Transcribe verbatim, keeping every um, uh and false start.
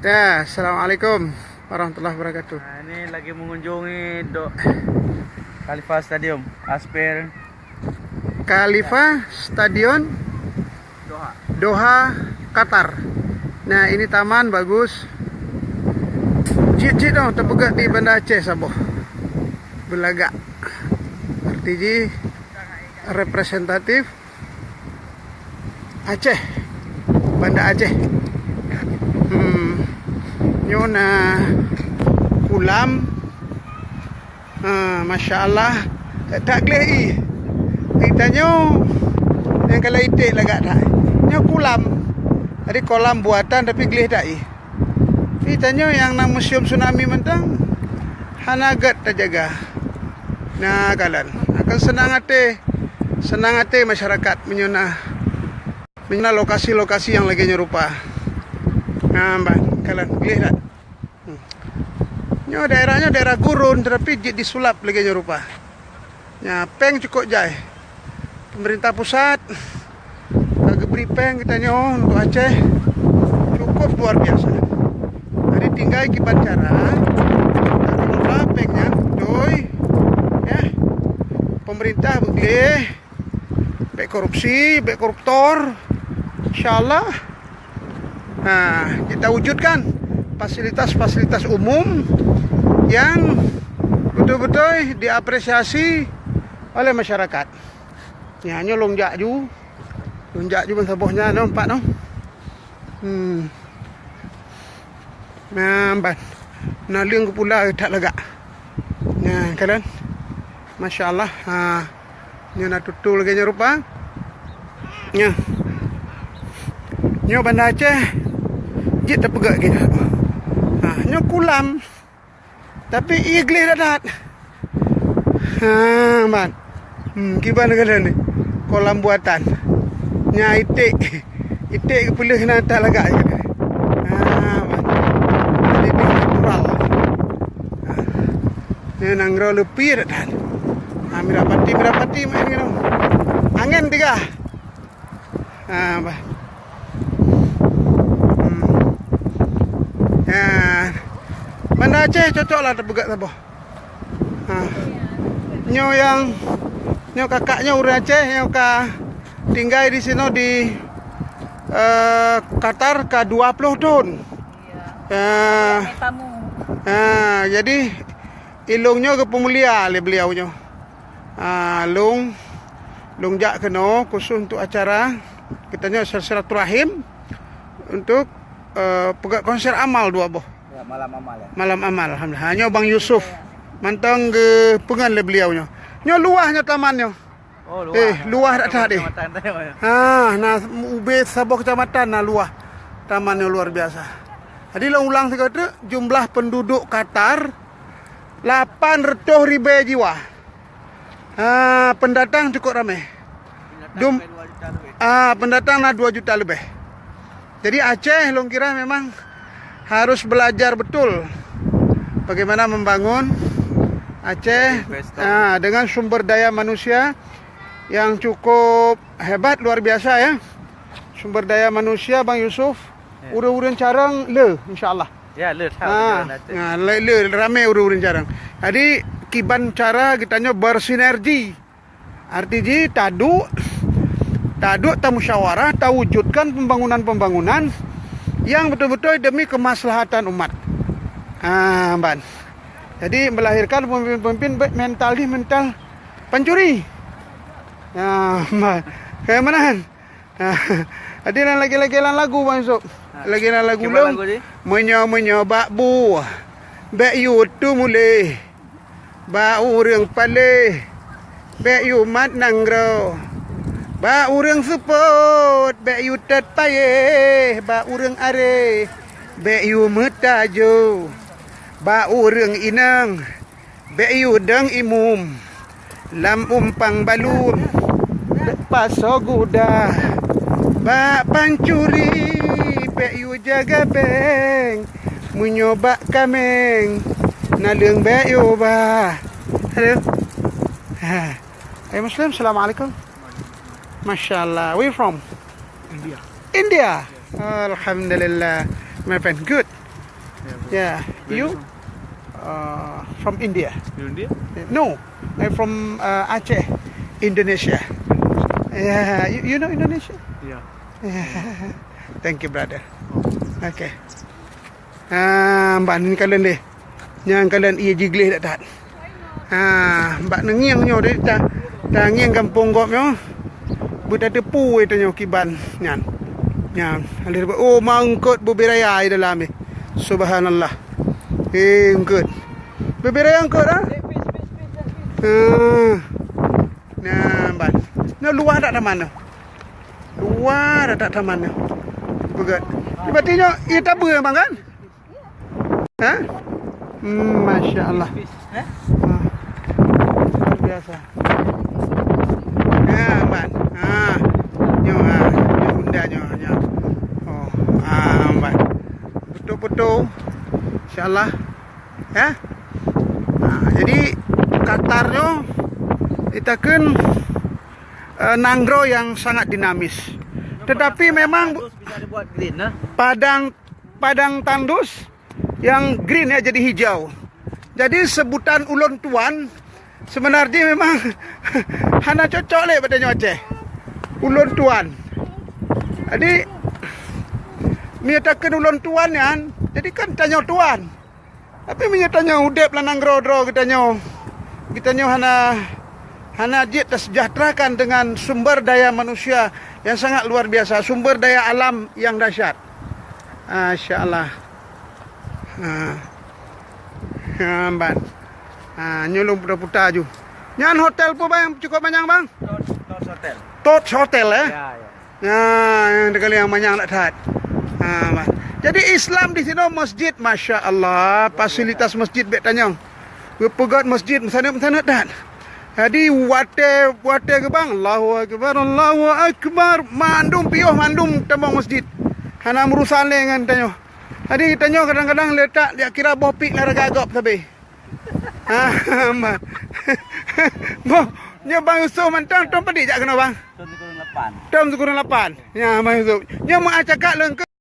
Ya, assalamualaikum warahmatullahi wabarakatuh. Nah, ini lagi mengunjungi Do-, Khalifa Stadium, Asper. Khalifa Stadion Doha. Doha, Qatar. Nah, ini taman bagus. Jit-jit dong, teupeugah di Banda Aceh saboh. Beulagak. Arti jih representatif Aceh, Banda Aceh. Hmm. Nyoe na kulam. Ha, masya Allah. Tak gleh i. Kita nyoe yang kalau iték lagak that. Nyoe kulam. Jadi kolam buatan tapi gleh that i. Tapi tanyoe nyang na museum tsunami mantong hana gét tajaga. Nah, kalon. Akan senang até, senang até masyarakat meunyoe na, meunyoe na lokasi-lokasi nyang lagée nyoe rupa. Nah, ban, kalon, gleh that. Hmm. Nyoe daerah nyoe daerah gurun, tetapi jeuet disulap lagée nyoe rupa. Nya, péng cukôp jai. Pemerintah pusat ka geubri péng geutanyoe untuk Aceh cukôp luar biasa. Jadi tinggai kiban cara, teukelola péng nyan beutôi, ya. Pemerintah beugleh, bék korupsi, bék koruptor. Insya Allah. Ha, kita wujudkan fasilitas-fasilitas umum yang betul-betul diapresiasi oleh masyarakat. Ya, nyoe lôn jak ju. Lôn jak ju ban saboh nyan, nampak noh. Hmm. Nah, ban. Naleueng geupula that lagak. Nah, kalon. Masya Allah. Ha. Nyoe na tutoe lagée nyoe rupa. Nyoe. Nyoe Banda Aceh jeuet teupeugah lagée nyoe. Ha, nyoe kulam. Tapi ié gleh that-that. Ha, man. Hmm, kiban keunan ni. Kolam buatan. Nya iték. Iték geupeuleueh na that lagak je. Ha, man. Jadi dia natural. Ha. Ni nanggroe leupie that-that. Ha, mirah pati, mirah pati main keunoe. Angén tigah. Ha, bah. Hmm. Ha. Banda Aceh cocok lah teupeugah saboh. Ha. Nyoe nyang, nyoe kakak nyoe ureuëng Aceh nyoe ka tinggai di sinoe di, eh, Qatar ka dua puluh thon. Ya. Ha. Tamu. Ha, jadi ilong nyoe geupeumulia lé beliau nyoe. Ah, lôn, lôn jak keunoe khusus untuk acara geutanyoe silaturahim untuk, eh, peugah konser amal dua boh. Ya, malam amal, ya. Malam amal, alhamdulillah. Ha, nyoe Bang Yusuf. Mantong geupeungon lé beliau nyoe. Nyoe luwah nyoe taman nyoe. Oh, luwah. Eh, luwah that-that deh. Kecamatan tayong, ya. Ha, na ubé saboh kecamatan na luwah. Taman nyoe luar biasa. Jadi lôn ulang sigoe teuk, jumlah penduduk Qatar lapan reutôh ribée jiwa. Ha, pendatang cukup ramai. Dum-, ah, pendatang na dua juta lebih. Jadi Aceh lôn kira memang harus belajar betul bagaimana membangun Aceh, ah, dengan sumber daya manusia yang cukup hebat, luar biasa ya. Sumber daya manusia Bang Yusuf, ureuëng-ureuëng carong le, insya Allah. Ya, le that. Ha, ureuëng-ureuëng Aceh. Ha, le, le ramai ureuëng-ureuëng carong. Jadi kiban cara geutanyoe bersinergi. Arti jih taduek, taduek tamusyawarah, tawujudkan pembangunan-pembangunan yang betul-betul demi kemaslahatan umat. Ha, ban. Jadi melahirkan pemimpin-pemimpin baik mental jih mental pancuri. Ha, ban. Kayak mana kan? Jadi nan lagée-lagée lam lagu, Bang Yusuf. Ha. Lagée lam lagu lôn. Cuba lagu ni. Meunyoe-meunyoe bak bu, bék yue teumuléh. Bak ureuëng paléh, bék yue mat nanggroe. Bak ureuëng seupôt, bék yue tét payéh. Bak ureuëng aré, bék yue meutajo. Bak ureuëng inong, bék yue dong imum. Lam umpang balum, bék pasoe guda. Bak pancuri, bék yue jaga béng. Meunyoe bak kaméng, naleueng bék yue ba. Hello. Ha. Hai Muslim, assalamualaikum. Masya Allah. Where you from? India. India. Alhamdulillah. My friend, good. Yeah. You? Uh, from India? India? No, I'm from, uh, Aceh, Indonesia. Yeah, you, you know Indonesia? Yeah. Yeah. Thank you, brother. Okay. Ah, ban ni kalian deh. Nyang kalian iya jigleh that-that. Ha, bak neungieng nyoe deh, ta, tangieng gampông gob nyoe. Beutateupeue tanyoe kiban nyan. Nyan, oh, ma eungkot bubé raya di dalam eh. Subhanallah. Eh, eungkot. Bubé raya eungkot, ha? Ha. Nah, ban. Nah, luwah that taman tu. Luwah that taman tu. Peugöt. Berarti nyoe, iya tabeue, Bang, kan? Ha? Hmm, Masya Allah. Ha. Luar biasa. Ha, ban. Ha. Nyoe, ha. Nyoe bunda nyoe, nyoe. Oh, ha, ban. Betul-betul. Insya Allah. Ya. Ha, jadi Qatar nyoe itakeun, eh, nanggroe yang sangat dinamis. Tetapi memang bisa dibuat green, nah. Padang, padang tandus yang green ya, jadi hijau. Jadi sebutan ulôn tuan sebenarnya memang hana cocok lé bak tanyoe Aceh. Ulôn tuan. Jadi, meunyoe takeun ulôn tuan nyan, jadi kan tanyoe tuan. Tapi meunyoe tanyoe udeb lam nanggroe droe geutanyoe, geutanyoe hana, hana jeuet tasejahterakan dengan sumber daya manusia yang sangat luar biasa, sumber daya alam yang dahsyat. Masya Allah. Ha. Ha, ban. Ha, nyoe lôn puta-puta ju. Nyan hotel peue, Bang, nyang cukup manyang, Bang? Tots, Tots Hotel. Tots Hotel, eh? Ya, ya. Nah, nyang teuka lheueh nyang manyang that-that. Ha, bah. Jadi Islam di sinoe masjid, masya Allah, fasilitas masjid bèk tanyong. Geupeugöt masjid meusaneut-meusaneut that. Jadi watèe, watèe geubang, Allahu Akbar, Allahu Akbar, mandum piôh mandum tamong masjid. Hana meurusan lé ngon tanyoe. Jadi tanyoe kadang-kadang letak jak kira boh pik lam ragak gob sabe. Ah, ma-, boh, nyoe Bang Yusuf mantong tom padit jak keunoe, Bang? Tom Sikureueng lapan. Tom Sikureueng lapan. Ya, Bang Yusuf. Nyoe meuah cakak lôn keu